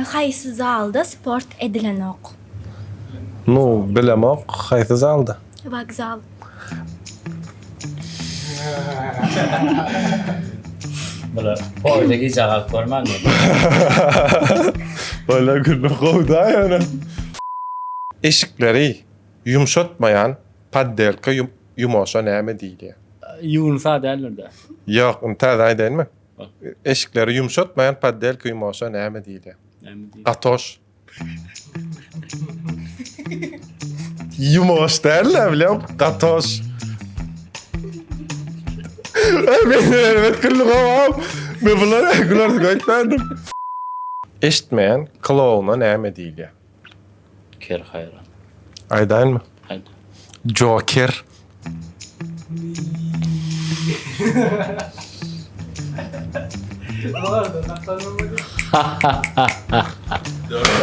Haýsy zalda sport edilenok? Nu, bilemok, haýsy zalda? Wokzal. Bular poýda gijä galyp görmändir. Ola gülme gowy-da ýöne. Eşikleri ýumşatmaýan poddelka ýumaşa näme diýilýär? Ýuwunsa däldir-dä. Ýok, ony täze aýdaýynmy? Eşikleri ýumşatmaýan poddelka ýumaşa näme diýilýär? Näme diýilýär? Gatoş. Ýumaş däl-de, bilýän, gatoş. Men erbet güldüm ha. Men bulara gülersin öýtmändim. Eşitmeýän klouna näme diýilýär? Ker haýran. Aýdaýynmy? Aýt. Joker.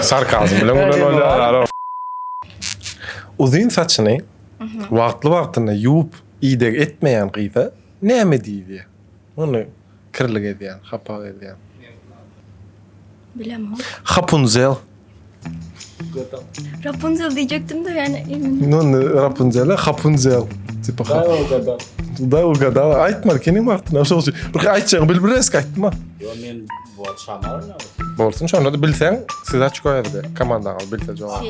Sarkazm bilen gülen bolýar. Uzyn saçyny wagtly-wagtynda ýuwup ideg etmeýän gyza näme diýilýär? Muny kirli gezýän, hapa gezýän. Bilemok. Hapunzel. Rapunzel diýjekdim-de ýani. Nu, Rapunzel, Hapunzel. Tipa Daý ugadal. Daý ugadal. Aýtma, keniň wagtyna şol üçin. Bir aýtjagyň bil bir eski aýtma. Ýo men bu şamal Bolsun şonda da bilseň siz açko ýazdy. Komandaňyz bilse jogap.